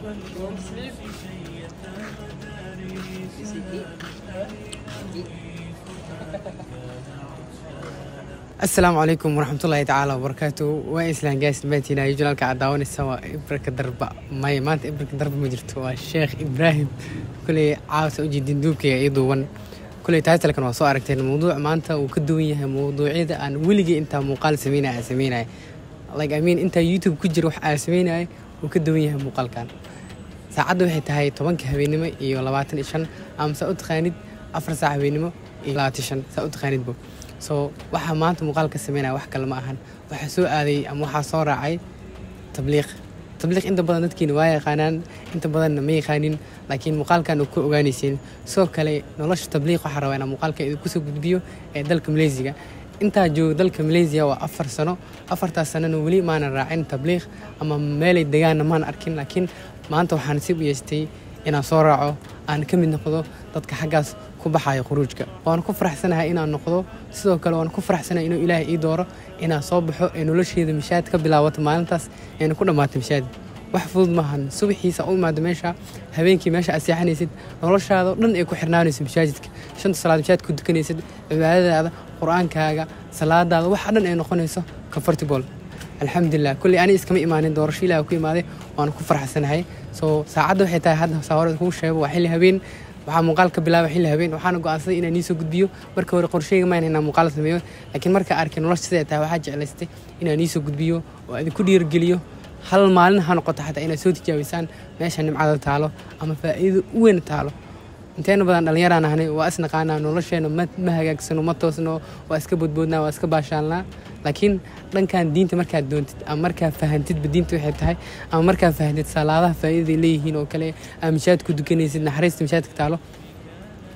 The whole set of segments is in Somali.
Want sleep? Asalaamu calaykum waraxmatullaahi tacaala wabarakaatu. Waa islaan gaas dhamaantiina janaalka aad daawanaysa waa Ibraka Darba. Maya, maanta Ibraka Darba ma jirto, waa Sheekh Ibraahim. Kuley caawsa ujeedin duubkayga ii duuban. Kuley title-kan waa soo aragteen. Mawduuc maanta uu ka duwan yahay mawduucyada aan weligay intaa muuqaal sameynaya aan sameynaya, like I mean intaa YouTube ku jira wax aan sameynaya uu ka duwan yahay muuqaalkan. Saacadda waxay tahay 10-ka habeenimo iyo 25, ama saa u taqaanid 4 saac habeenimo iyo 25, saa u taqaanidbo. So waxaa maanta muuqaal ka sameynaya wax kale ma ahan, waxaa soo aaday ama waxaa soo raacay tabliiq. Tabliiq inta badan dadkiina waa yaqaanaan, inta badanna ma yaqaanin, laakiin muuqaalkan uu ku ogaanaysiin. Sidoo kale nolosha tabliiq waxaa rabaa inaan muuqaalka idinku soo gudbiyo ee dalka Malaysiga. Intaa joogo dalka Malaysia waa 4 sano. 4-taas sanona weli maanan raacin tabliiq ama meelay degaanna maan arkin, laakiin maanta waxaan nasiib u yeestay inaan soo raaco, aan ka mid noqdo dadka xaggaas ku baxayo khuruujka. Waan ku faraxsanahay inaan noqdo. Sidoo kale waan ku faraxsanahay inuu Ilaahay ii dooro inaan soo baxo ee nolosheeda mishaad ka bilaabato maalintaas eena ku dhammaato mishaad. Wax fudud maahan subaxiisa u imaado meesha, habeenkii meesha aad seexanaysid, noloshaada oo dhan ay ku xirnaanayso masaajidka, shanta salaad masaajid ku tukanaysid, cibaadadaada, qur-aankaaga, salaadaada, waxa dhan ay noqonayso comfortable. Alxamdulilah, kulley ani iskama imaanin, doorasho Ilaah ku imaaday, waan ku faraxsanahay. So saacadda waxay tahay hadda, saa hore kugu sheego, waa xilli habeen. Waxaa muuqaal ka bilaaba xilli habeen, waxaana go'aansaday inaan iisoo gudbiyo. Marka hore qorsheyga maan inaan muuqaal sameeyo, laakiin marka arkay nolosha siday tahay, waxaa jeclaystay inaan iisoo gudbiyo oo idinku dhiirigeliyo, hal maalin ha noqoto xataa, inaad soo tijaabisaan meesha nimcada taalo ama faa'iido u weyn taalo. Inteena badan dhallinyaraan ahnay, waa isnaqaanaa, nolosheena ma hagaagsano, ma toosno, waa iska boodboodnaa, waa iska baashaalnaa. Laakiin dhankan diinta markaad doontid ama markaa fahantidba diinta waxay tahay, ama markaa fahantid salaadaha faa'iidaday leeyihiin oo kale, ama mishaad ku dukanaysid, naxariista mishaadka taalo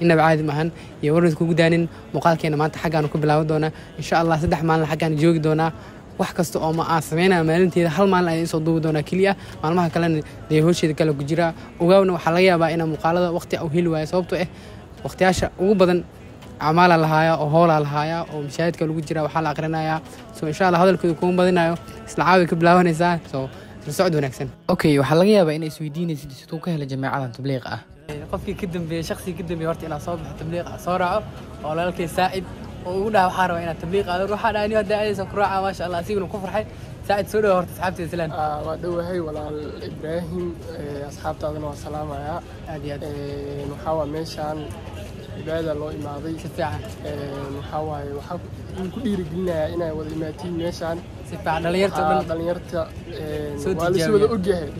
inaba caadi maahan. Iyo warnas kugu daanin, muuqaalkeena maanta xaggaanu ku bilaaban doonaa insha Allah. 3 maalin xaggaan joogi doonaa. Wax kasta oo ma aan sameynaya maalinteeda hal maalin ayaan isoo duubi doonaa keliya. Maalmaha kalena dee howsheeda kale ku jira. Ogaawna, waxaa laga yaabaa inaan muuqaalada waqti u heli waayo, sababtoo ah waqtiyaasha ugu badan acmaalaa lahaaya oo howlaa lahaaya oo mashaahidka lagu jira, waxaa la aqrinayaa. So insha Allah hadalkooda kuma badinayo, isla caawi ka bilaabanaysaa. So isla socod wanaagsan. Okay, waxaa laga yaabaa inay isweydiinaysid siduu ka helay jameecadan tabliiq ah. Qofkii ka dambeeyey, shakhsigii ka dambeeyey horta inaan soo baxo tabliiq ah soo raaco oo walaalkay Saacid oo ugu dhaha waxaa rabaa inaad tabliiq aado. Waxaa dhaha anigo haddaa aadaysa ku raaca. Maasha Allah, asiguna ku farxay. Saacid, soo dhawa horta, asxaabteeda islaan. Waa dhowahay walaal Ibraahim, asxaabtaadana waa salaamayaa. Aad iyo aad. Waxaa waa meeshaan cibaada loo imaaday. Si fiican. Waxaa waaye waxaa ku dhiirigelinayaa inay wada imaatiin meeshaan. Si fiican, dhalinyarta o Waxaa dhan. Dhalinyarta Soo waa la wada tijaabiya. ogyahay.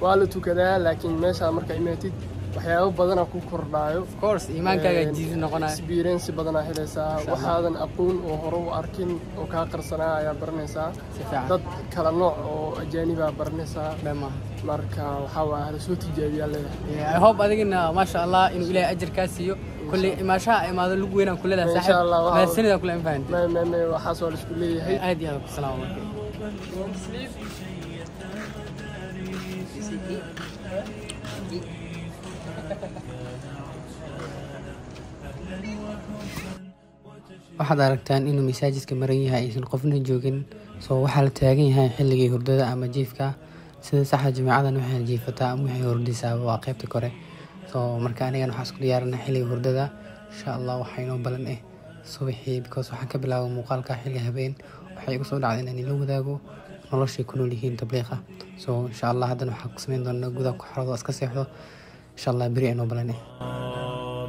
Waa la tukadaa, laakiin meeshaan markaa imaatid waxyaabo badanaa ku kordhaayo. Of course, iimaankaaga jiidi noqonayo. Experience badanaa helaysaa. Insha Allah. Waxaadan aqoon oo hore u arkin oo kaa qarsanaa ayaa baranaysaa. Si fiican. Dad kala nooc oo ajaanibaa baranaysaa. Been maaha. Marka waxaa waa hala soo tijaabiyaa leedahay. Yeah, I hope adigina maasha Allah inuu Ilaahay ajar kaa siiyo. Kulley imaashaha imaado lug weynaan ku leedahay. Insha saaxiib. Allah, mahadsanid aan kula infahantay. Me waxaas waa la isku leeyahay. Aad iyo aad ku salaam marka. Want sleep? Waxaad aragtaan inuu masaajidka maran yahay, aysan qofna joogin. So waxaa la taagan yahay xilligii hurdada ama jiifka. Sida saxda jamacadan waxay jiifataa ama waxay hurdisaa waa qaybta kore. So marka anigan waxaan isku diyaarinaa xilliga hurdada insha Allah. Waxaa inoo balan subaxii, because waxaan ka bilaabay muuqaalka xilli habeen. Waxay igu soo dhacday inaan ila wadaago noloshay ku nool yihiin tabliiqa. So insha Allah haddana waxaan ku sameyn doonaa gudaha ku xarado, iska seexdo insha Allah. Beri inoo balan.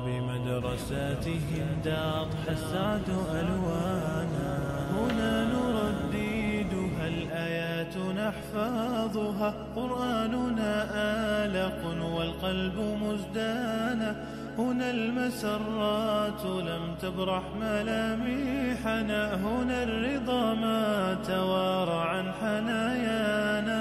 بمدرساتهم أضحى السعد ألوانا، هنا نرددها الآيات نحفظها، قرآننا آلق والقلب مزدانا، هنا المسرات لم تبرح ملامحنا، هنا الرضا ما توارى عن حنايانا،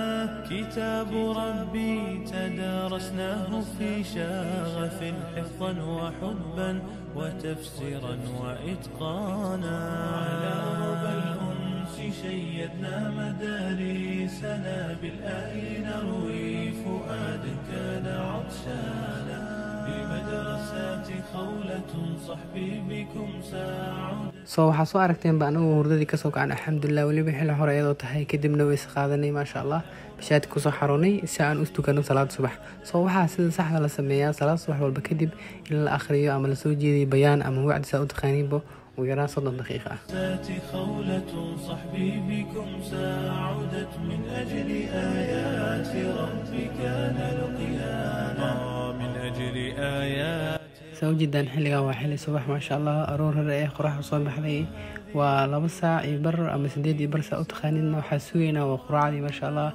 كتاب ربي تدارسناه في شغف، حفظا وحبا وتفسيرا وإتقانا، على ربى الأنس شيدنا مدارسنا، بالآي نروي فؤادا كان عطشانا بمدرسات. خولة صحبي بكم ساعد. So waxaa soo aragteenba anagu hurdadii kasoo kacan, alxamdulilah, weliba xilli hore iyadoo tahay. Kadibna weyse qaadanay, maasha Allah, mashaajidka kusoo xaroonay si aan u tukano salaad subax. So waxaa sida saxda la sameeyaa salaad subax walba kadib in la akhriyo ama lasoo jeediyo bayaan ama wacdi, saa u taqaaniinba, ugu yaraan 30 daqiiqa ah. خولة صحبي بكم ساعدت من أجل آيات ربي كان لقيانا من أجل آيات. Saa ujeedaan, xilligan waa xilli subax, maasha Allah, aroor hore ee qoraxda soo baxday. Waa 2 saac iyo bar ama 8:30, saa u taqaanidna. Waxaa sugaynaa waa quraacdii, maasha Allah,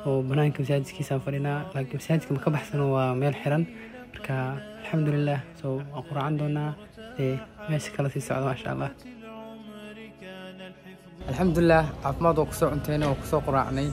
oo banaanka masaajidkiisaan fadhinaa, laakiin masaajidka ma ka baxsano, waa meel xiran. Marka alxamdulilah, so waan quraacan doonaa, dee meesha kala sii socda, maasha Allah. Alxamdulilah, caafimaad waa kusoo cunteynay, waa kusoo quraacnay.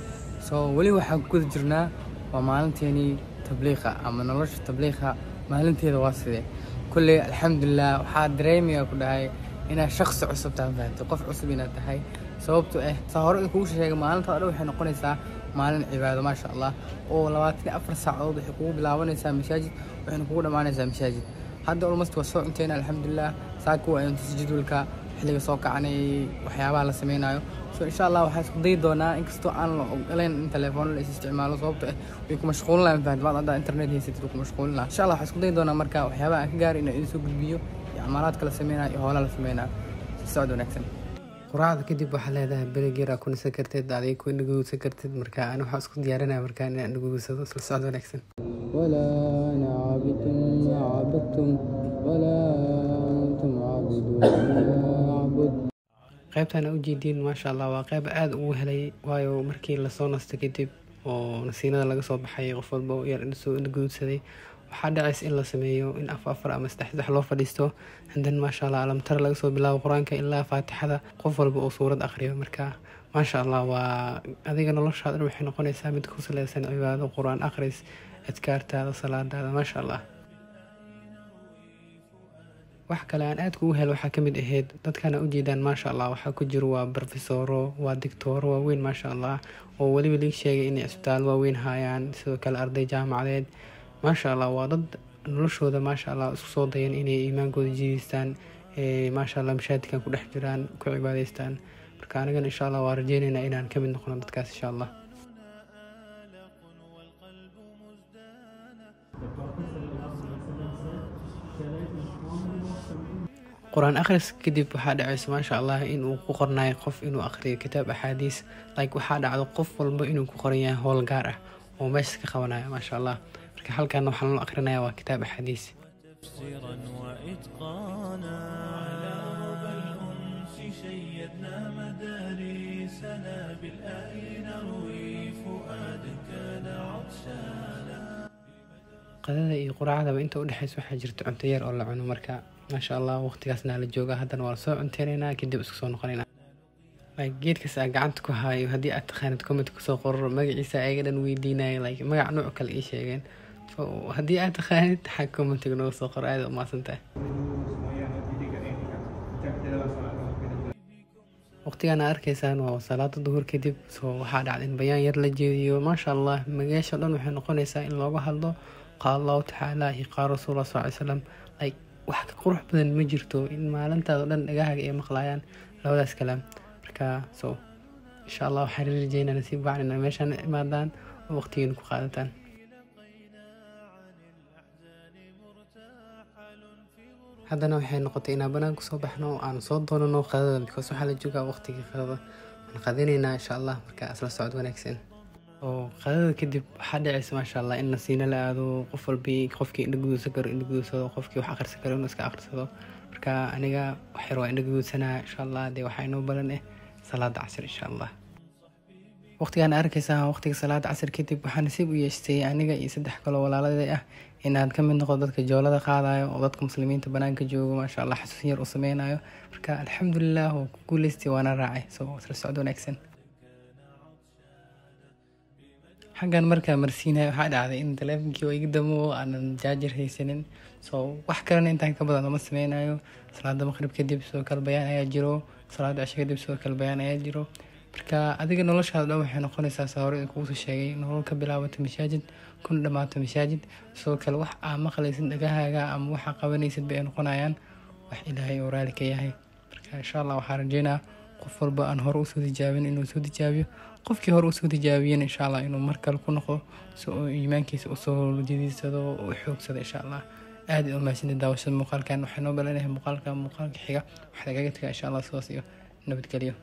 So weli waxaan ku guda jirnaa waa maalinteenii tabliiqa ama nolosha tabliiqa maalinteeda waa sidee. Kulley alxamdulilah, waxaa dareemaya ku dhahay inaad shaqsi cusub tahay, fahamtay, qof cusub inaad tahay, sababto ah saa hore kugu sheegay, maalinta oo dhan waxay noqonaysaa maalin cibaado, maasha Allah, oo 24 saacadood waxay kugu bilaabanaysaa masaajid, waxayna kugu dhammaanaysaa masaajid. Hadda almost waa soo cunteyna, alxamdulilah. Saaka waa intus jadwalka xilliga soo kacanay, waxyaabaha la sameynayo. So insha Allah waxaan isku dayi doonaa, inkastoo aan la ogolayn in telefoon la is isticmaalo, sababto ah way ku mashquulin lahayn, fahamtay, maad haddaa internet haysatid way ku mashquulin lahaa. Insha Allah waxaan isku dayi doonaa marka waxyaabaha aan ka gaari inaan idin soo gudbiyo iyo acmaalaadka la sameynayo iyo howlaha la sameynayo. Si socod wanaagsan. Quraacda kadib waxaa leedahay berig yar aa ku nasan kartid, adiga ku indhaguudsan kartid. Marka ani waxaa isku diyaarinaya markaa inaan indhaguudsado. Isla socod wanaagsan. ولا أنا عابد ما عبدتم ولا أنتم عابدون ما أعبد. Qaybtan aa ujeediin, maasha Allah, waa qayb aada ugu helay, waayo markii lasoo nasto kadib oo nasiinada laga soo baxay, qof walba yar soo indhaguudsaday, waxaa dhacaysa in la sameeyo in afar afar ama saddex saddex loo fadhiisto. Hadan, maasha Allah, alamtara laga soo bilaabo qur-aanka ilaa faatixada, qof walba oo suurad akhriyo. Marka maasha Allah, waa adiga noloshaada dhan waxay noqonaysaa mid ku saleysan cibaado, qur-aan akhris, adkaartaada, salaadaada, maasha Allah. Wax kale aan aad kugu helo waxaa kamid ahayd dadkana ujeedaan, maasha Allah, waxaa ku jiro waa brofesoro, waa dictooro waaweyn, maasha Allah, oo weliba liig sheegay inay isbitaal waaweyn haayaan, sidoo kale arday jaamacadeed, maasha Allah. Waa dad noloshooda, maasha Allah, isku soo dayan inay iimaankooda jiideystaan, maasha Allah, mashaajidkan ku dhex jiraan, ku cibaadeystaan. Marka anigana insha Allah waa rajeyneynaa inaan kamid noqono dadkaas, insha Allah. والقلب مزدانا. Qur-aan akhris kadib waxaa dhacayso, maasha Allah, inuu ku qornayo qof inuu akhriyo kitaab axaadiis. Like waxaa dhacdo qof walba inuu ku qoran yahay howl gaar ah oo meesha ka qabanayo, maasha Allah. Marka halkan waxaa loo akhrinaya waa kitaab axaadiis. تفسيرا وإتقانا على ربى الأنس شيدنا مدارسنا بالآي نروي فؤادا كان عطشانا. Qadada iyo quraacdaba inta udhexeysa waxaa jirta cunto yar oo la cuno. Marka maasha Allah, waqtigaasna la jooga, haddana waa lasoo cunteynaynaa, kadib isku soo noqonaynaa. Like geedkaas aan gacanta ku hayo, haddii aad taqaanid, comment kusoo qoro magaciisa. Ayaga dhan weydiinayo, like magac nooc kale ii sheegeen. So haddii aad taqaanid, xag commentiga nooga soo qoro. Aad umahadsan tahay. Waqtigan aad arkaysaan waa salaada duhur kadib. So waxaa dhacda in bayaan yar la jeediyo, maasha Allah. Magaasha dhan waxay noqonaysaa in looga hadlo qaala Allahu tacaala iyo qaala rasuulullah sal ly slam. Like wax ka qurux badan ma jirto in maalintaada o dhan dhagahaaga ay maqlayaan labadaas kalaam. Marka so insha Allah waxaan rajeynaa nasiib wacan inaa meeshaan imaadaan oo waqtigiina ku qaadataan. Haddana waxay noqotay inaan banaan kusoo baxno oo aan soo doonano qadada, because waxaa la joogaa waqtigii qadada, waan qadinaynaa insha Allah. Marka isla socod wanaagsan. Oo qadada kadib waxaa dhacaysa, maasha Allah, in nasiino la aado, qof walbi, qofkii indho guduudsan karo indho guduudsado, qofkii wax akhrisan karo inuu iska akhrisado. Marka aniga wax yar waa indho guduudsanaa, insha Allah. Dee waxaa inoo balan salaada casir, insha Allah. Waqtigaan arkaysaa waqtiga salaada casir kadib, waxaa nasiib u yeeshtay aniga iyo saddex kaloo walaaladay ah inaan ka mid noqdo dadka joolada qaadayo oo dadka muslimiinta banaanka joogo, maasha Allah, xasuusin yar u sameynayo. Marka alxamdulilah, waa ku guuleystay, waana raacay. So isla socod wanaagsan. Xaggan markaa marsiinayo waxaa dhacday in taleefonkii waa iga damo, aanan jaajar haysanin. So wax kalena intaan ka badan lama sameynayo. Salaada maqrib kadib sidoo kale bayaan ayaa jiro, salaada cisho kadib sidoo kale bayaan ayaa jiro. Marka adiga noloshaada dhan waxay noqonaysaa, saa hore kugu soo sheegay, nolol ka bilaabata masaajid Kuna dhammaato masaajid. Sidoo kale wax aa maqlaysid dhagahaaga ama waxaa qabanaysid bay noqonayaan wax Ilaahay oo raali ka yahay. Marka insha Allah waxaan rajeynaa qof walba aan hore usoo tijaabin inuu soo tijaabiyo, qofkii hore usoo tijaabiyana insha Allah inuu mar kale ku noqdo si uu iimaankiisa usoo jadiidsado oo u xoogsado insha Allah. Aad u mahadsanid daawashada muuqaalkan. Waxaa noo balanahay muuqaalka xiga. Waxaa lagaga tagaa insha Allah sidaas iyo nabadgelyo.